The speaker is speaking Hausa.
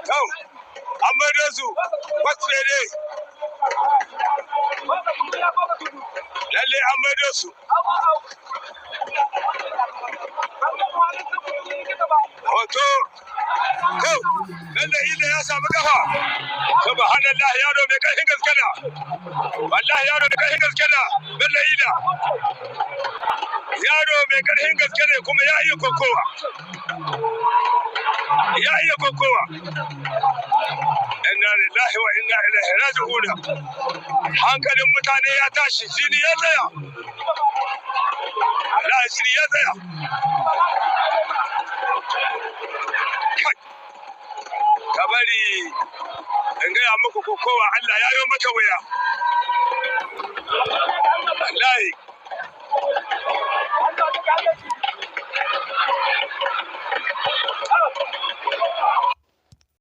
Kau, an maido su wasu ne. Lalle an maido su. Hoto, kau, lalle ila ya samu kafa. Subhanallah, yaro mai karfin gaske na. Wallahi yaro mai karfin gaske na, lalle ila. Yaro mai karfin gaske ne kuma ya iya kokowa. Ya iya kokowa. Inna lillahi wa inna ilaihi raji'un. Hankalin mutane ya tashi, jini ya tsaya. Wallahi jini ya tsaya. Kai. Ka bari in gaya muku kokowa Allah ya yi mata wuya. Wallahi.